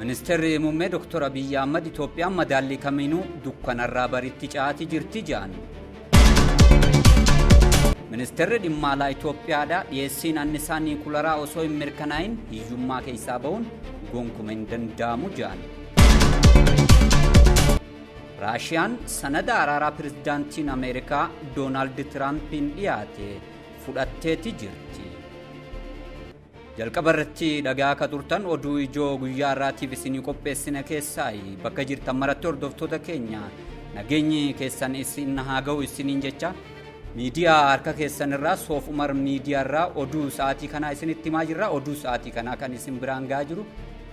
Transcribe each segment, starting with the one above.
Ministeerri muummee Dr. Abiyyi Ahmad Itoophiyaan madaallii kamiinuu dukkanarraa baritti ca'aati jirti jedhan. Ministeerri dhimma alaa Itoophiyaadha dhiyeessiin annisaa niikularaa osoo hin mirkanaa'in hiyyummaa keessaa bahuun gonkuma hin danda'amu jedhan. Raashiyaan sanada araaraa pirezidaantiin Ameerikaa Doonaald Tiraampiin dhiyaate fudhatteeti jirti. Jalqaba irratti dhagaa akka turtan oduu ijoo guyyaa har'aatiif isinii qopheessine keessaa bakka jirtan maratti hordoftoota keenya nageenyi keessan isin haa ga'u isiniin jecha miidiyaa harka keessan irraa Soof Umar miidiyaa irraa oduu sa'aatii kanaa isinitti himaa jirra. Oduu sa'aatii kanaa kan isin biraan ga'aa jiru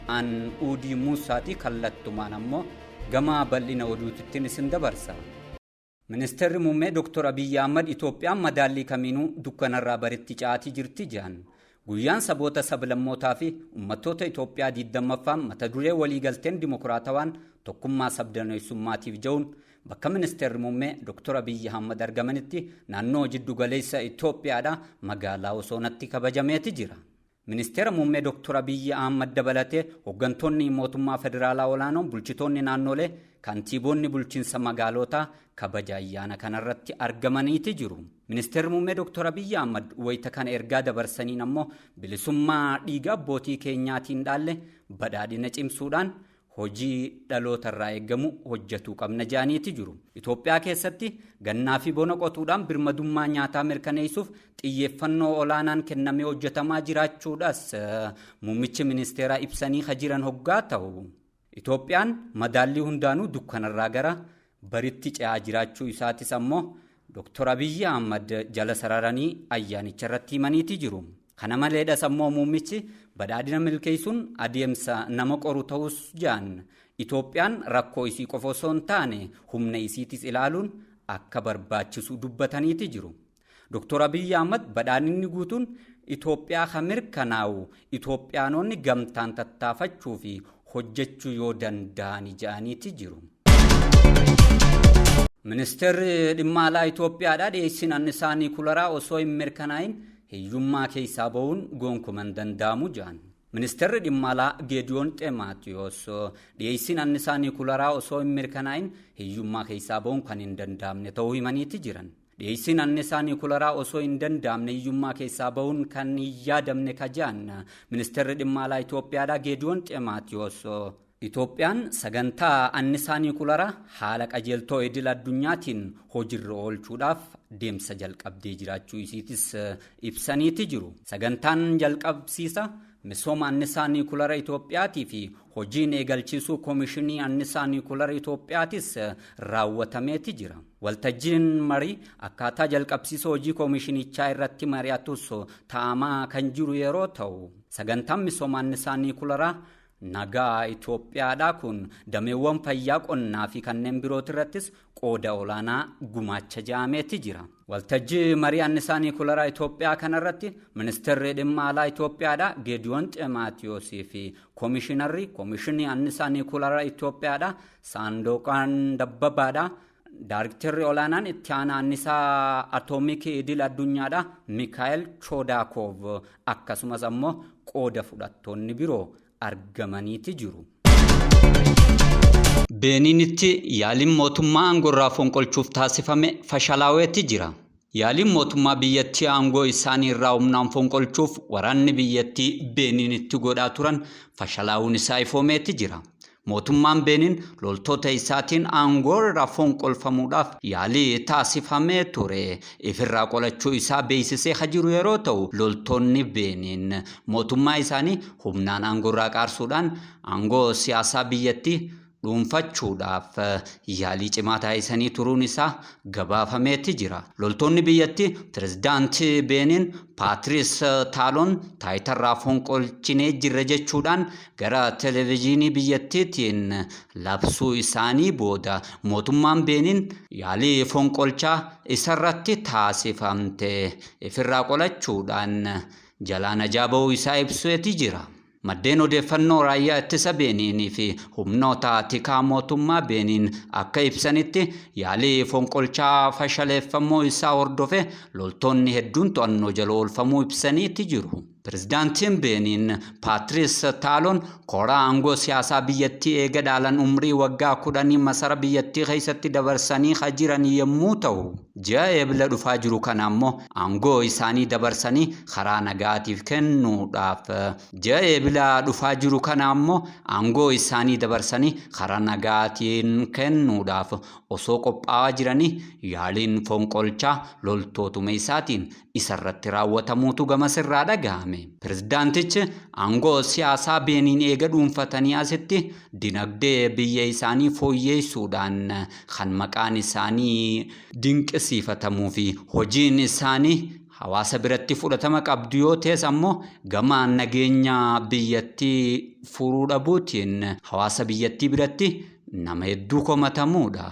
an Uudii Muusaati, kallattumaan ammoo gama bal'ina oduutittiin isin dabarsa. Ministeerri muummee Dr. Abiyyi Ahmad Itoophiyaan madaallii kamiinuu dukkanarraa baritti ca'aatii jirti jedhan. Guyyaan saboota sablammootaa fi uummattoota Itoophiyaa 20ffaan mata duree waliigalteen dimokiraatawaan tokkummaa sabdaneessummaatiif jedhuun bakka ministeerri muummee Dr. Abiyyi Ahmad argamanitti naannoo jiddu galeessa Itoophiyaadha magaalaa Osoonatti kabajameeti jira. Ministeera muummee Dr. Abiyyi Ahmad dabalatee hooggantoonni mootummaa federaalaa olaanoon, bulchitoonni naannolee, kantiibonni bulchiinsa magaalotaa kabaja ayyaana kanarratti argamaniiti jiru. Ministeerri muummee Dr. Abiyyi Ahmad wayita kana ergaa dabarsaniin ammoo bilisummaa dhiiga abbootii keenyaatiin dhaalle badhaadhina cimsuudhaan hojii dhaloota irraa eegamu hojjetuu qabna jedhaniiti jiru. Itoophiyaa keessatti gannaa fi bona qotuudhaan birmadummaa nyaataa mirkaneessuuf xiyyeeffannoo olaanaan kennamee hojjetamaa jiraachuudhaas muummichi ministeeraa ibsanii ka jiran hoggaa ta'u. Itoophiyaan madaallii hundaanuu dukkanarraa gara baritti ce'aa jiraachuu isaatis ammoo Dr. Abiyyi Ahmad jala sararanii ayyaanicha irratti himaniiti jiru. Kana maleedhas ammoo muummichi badhaadhina milkeessuun adeemsa nama qoru ta'us jedhan. Itoophiyaan rakkoo isii qofa osoo hin taane humna isiitis ilaaluun akka barbaachisu dubbataniiti jiru. Dr. Abiyyi Ahmad badhaadhinni guutuun Itoophiyaa kan mirkanaa'u Itoophiyaanonni gamtaan tattaafachuu fi hojjechuu yoo danda'ani jedhaniiti jiru. Ministeerri dhimma alaa Itoophiyaadha dhiyeessiin annisaa niikularaa osoo hin mirkanaa'in hiyyummaa keessaa bahuun gonkuma hin danda'amu jedhan. Ministeerri dhimma alaa Geediyoon Xemaatiyoos dhiyeessiin annisaa niikularaa osoo hin mirkanaa'in hiyyummaa keessaa bahuun kan hin danda'amne ta'uu himaniiti jiran. Dhiyeessiin annisaa niikularaa osoo hin danda'amne hiyyummaa keessaa bahuun kan hin yaadamne ka jedhan ministeerri dhimma alaa Itoophiyaadha Geediyoon Xemaatiyoos. Itoophiyaan sagantaa annisaa niikularaa haala qajeeltoo idil addunyaatiin hojiirra oolchuudhaaf deemsa jalqabdee jiraachuu isiitis ibsaniiti jiru. Sagantaan jalqabsiisa misooma annisaa niikulara Itoophiyaatii fi hojiin eegalchiisuu Koomishinii Annisaa Niikulara Itoophiyaatis raawwatameeti jira. Waltajjiin marii akkaataa jalqabsiisa hojii koomishinichaa irratti mari'atus taa'amaa kan jiru yeroo ta'u, sagantaan misooma annisaa niikularaa nagaa Itoophiyaadhaa kun dameewwan fayyaa, qonnaa fi kanneen birooti irrattis qooda olaanaa gumaacha jedhameeti jira. Waltajjii marii annisaa niikularaa Itoophiyaa kanarratti ministeerri dhimma alaa Itoophiyaadha Geediyoon Xemaatiyoosii fi koomishinarri koomishinii annisaa niikularaa Itoophiyaadha Saandoqaan Dabbabaadha. Daariktarri olaanaan itti aanaa annisaa atoomikii idil addunyaadha Mikaa'el Choodaakoov akkasumas ammoo qooda fudhattoonni biroo argamaniiti jiru. Beeniinitti yaaliin mootummaa aangorraa fonqolchuuf taasifame fashalaa'eeti jira. Yaaliin mootummaa biyyattii aangoo isaanii irraa humnaan fonqolchuuf waraanni biyyattii Beeniinitti godhaa turan fashalaa'uun isaa ifoomeeti jira. Mootummaan Beeniin loltoota isaatiin aangoo irraa fonqolfamuudhaaf yaalii taasifamee ture ifirraa qolachuu isaa beeksisee ka jiru yeroo ta'u, loltoonni Beeniin mootummaa isaanii humnaan aangoo irraa qaarsuudhaan aangoo siyaasaa biyyattii dhuunfachuudhaaf yaalii cimaa taasisanii turuun isaa gabaafameeti jira. Loltoonni biyyattii pirezidaantii Beeniin Paatiriis Taaloon taayitarraa fonqolchinee jirra jechuudhaan gara televezyiinii biyyattiitiin labsuu isaanii booda mootummaan Beeniin yaalii fonqolchaa isarratti taasifamte ifirraa qolachuudhaan jalaa najaa ba'uu isaa ibseeti jira. Maddeen odeeffannoo raayyaa ittisa Beeniinii fi humnoota tikaa mootummaa Beeniin akka ibsanitti yaalii fonqolchaa fashaleeffamuu isaa hordofe loltoonni hedduun to'annoo jala oolfamuu ibsaniiti jiru. Pirezidaantiin Beeniin Paatiriis Taaloon koraa aangoo siyaasaa biyyattii eega dhaalan umrii waggaa 10 masara biyyattii keessatti dabarsanii jiran yommuu ta'u, ji'a Eebila dhufaa jiru kana ammoo aangoo isaanii dabarsanii karaa nagaatiif kennuudhaaf ji'a Eebila dhufaa jiru kana ammoo aangoo isaanii dabarsanii karaa nagaatiin kennuudhaaf osoo qophaa'aa jiranii yaaliin fonqolchaa loltootuma isaatiin isarratti raawwatamuutu gamasirraa dhagahame. Pirezidaantichi aangoo siyaasaa Beeniin eega dhuunfatanii asitti dinagdee biyya isaanii fooyyeessuudhaan kan maqaan isaanii dinqisiifatamuu fi hojiin isaanii hawaasa biratti fudhatama qabdu yoo ta'es ammoo gama nageenya biyyattii furuu dhabuutiin hawaasa biyyattii biratti nama hedduu komatamuudha.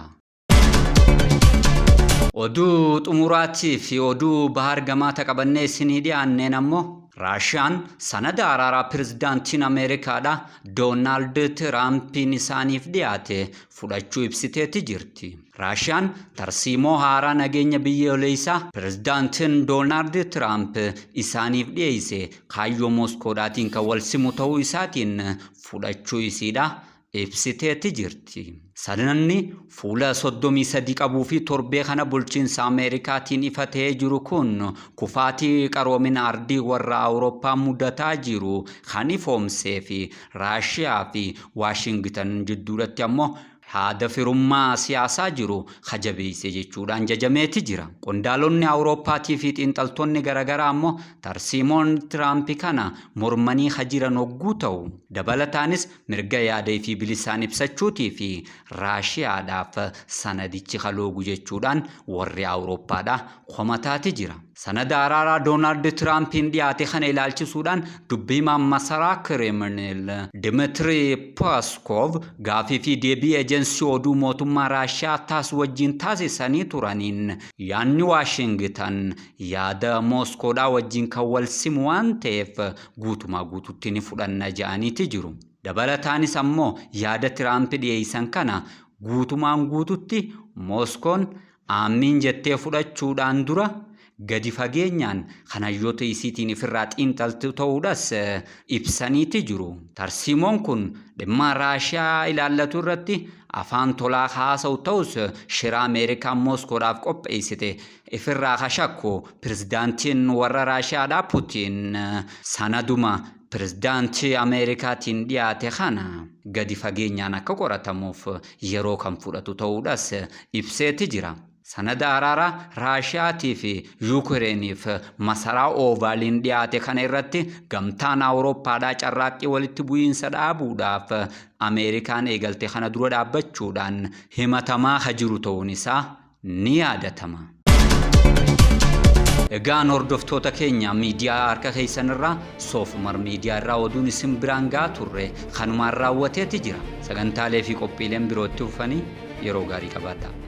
Oduu xumuraatii fi oduu bahar gamaa taqabannee isinii dhiyaanneen ammoo Raashiyaan sanada araaraa pirezidaantiin Ameerikaadha Doonaald Tiraampiin isaaniif dhiyaate fudhachuu ibsiteeti jirti. Raashiyaan tarsiimoo haaraa nageenya biyyoolessaa pirezidaantiin Doonaald Tiraamp isaaniif dhiyeesse kaayyoo Mooskoodhaatiin kan wal simu ta'uu isaatiin fudhachuu isiidha ibsiteeti jirti. Sanadni fuula 33 qabuu fi torbee kana bulchiinsa Ameerikaatiin ifa ta'ee jiru kun kufaatii qaroomina ardii warra Awurooppaa mudataa jiru kan ifoomsee fi Raashiyaa fi Waashingitan jidduudhatti ammoo haada firummaa siyaasaa jiru jabeesse jechuudhaan jajameeti jira. Qondaalonni Awurooppaatii fi xiinxaltoonni garaagaraa ammoo tarsiimoon Tiraamp kana mormanii jiran hogguu ta'u. Dabalataanis mirga yaada fi bilisaan ibsachuutii fi Raashiyaadhaaf sanadichi kaloogu jechuudhaan warri Awurooppaadha komataati jira. Sanada araaraa Doonaald Tiraampiin dhiyaate kana ilaalchisuudhaan dubbii himaan masaraa Kireemlin Dimitri Peskov gaafii fi deebii ejensii oduu mootummaa Raashiyaa taas wajjin taasisanii turaniin yaadni Waashingitan yaada Mooskoodhaa wajjin kan wal simu waan ta'eef guutumaa guututti ni fudhanna jedhaniiti jiru. Dabalataanis ammoo yaada Tiraamp dhiyeessan kana guutumaan guututti Mooskoon aamiin jettee fudhachuudhaan dura gadi fageenyaan kan hayyoota isiitiin ifirraa xiinxaltu ta'uudhas ibsaniiti jiru. Tarsiimoon kun dhimma Raashiyaa ilaallatu irratti afaan tolaa haasa'u ta'us shira Ameerikaan Mooskoodhaaf qopheessite ifirraa kashakku pirezidaantiin warra Raashiyaadhaa Putiin sanaduma pirezidaantii Ameerikaatiin dhiyaate kana gadi fageenyaan akka qoratamuuf yeroo kan fudhatu ta'uudhas ibseeti jira. Sanada araaraa Raashiyaatii fi Yuukireeniif masaraa Oovaaliin dhiyaate kana irratti gamtaan Awurooppaadhaa carraaqqii walitti bu'iinsa dhaabuudhaaf Ameerikaan eegalte kana dura dhaabbachuudhaan himatamaa ka jiru ta'uun isaa ni yaadatama. Egaan hordoftoota keenya miidiyaa harka keessan irraa Soofumar Miidiyaa irraa oduun isin biraan gahaa turre kanumaan raawwateeti jira. Sagantaalee fi qophiileen birootti dhufanii yeroo gaarii qabaadhaa.